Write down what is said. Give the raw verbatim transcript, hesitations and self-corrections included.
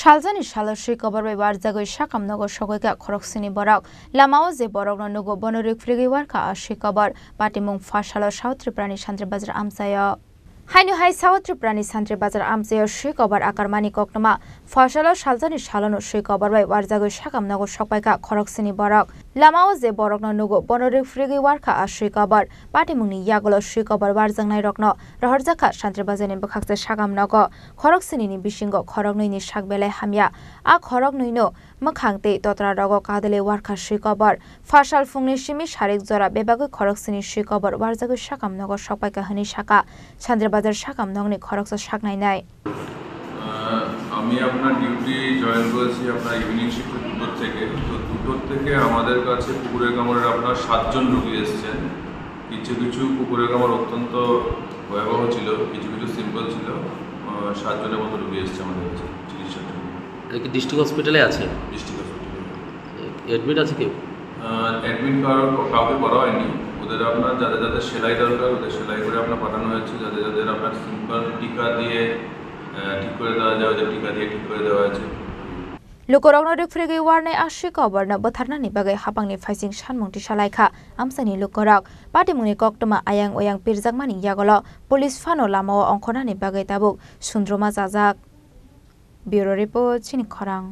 Saljani salo swi kobor bai warjagwi sakam nogo sogwi kha khoroksini borok. Lamao je borokno nugo bono rikphirigwi warkha a swi kobor. Patimung pha salo South Tripurani Santri Bazar amchaio. Haino hai South Tripurani Santri Bazar amchaio swi kobor akarmani koktwma. Pha salo saljani salono swi kobor bai warjagwi sakam nogo sokpaikha khoroksini borok. Lamao je borokno nugo bono rikphirigwi warkha a swi kobor. Patimungni yagulo swi kobor warjaknairokno rohorjakha Santri Bazarni bwkhaksa sakam nogo. Khoroksinini bisingo khoroknwini sak belai hamya. A khoroknwino mwkhang tei totra rogo kadalwi warkha swi kobor. Phasal phungni simi sarik jora bebagwi khoroksini swi kobor warjagwi sakam nogo sokpaikha hwnwi saka Santri Bazar sakam nokni khoroksa saknainai. আহ, আমি আপনার duty join করেছি আপনার evening shift দুটোর থেকে। তো দুটোর থেকে আমাদের কাছে কুকুরের কামড়ের আপনার সাতজন রুগী এসেছেন। কিছু কিছু কুকুরের কামড় অত্যন্ত ভয়াবহ ছিল, কিছু কিছু সিম্পল ছিল। আহ, সাতজনের মতো রুগী এসেছে আমাদের কাছে চিকিৎসার জন্য। এটা কি ডিস্ট্রিক্ট হসপিটালে আছে? ডিস্ট্রিক্ট হসপিটালে। এ-, অ্যাডমিট আছে কেউ? আহ, অ্যাডমিট কারো, কাউকে করা হয়নি। ওদের আপনার যাদের যাদের সেলাই দরকার, ওদের সেলাই করে আপনার পাঠানো হয়েছে। যাদের যাদের আপনার সিম্পল টিকা দিয়ে, আহ, ঠিক করে দেওয়া যায়, ওদের টিকা দিয়ে ঠিক করে দেওয়া হয়েছে। Lukurokno rikphirigwi warnai a swi koborno bwtharnani bagwi hapangni phaising sanmung tisalaikha amchaini lukurok. Patimungni koktwma ayang oyang pirjakmani yagulo police phano lamao ongkhornani bagwi tabuk sundruma chajak. Bureau Report, Chini Khorang.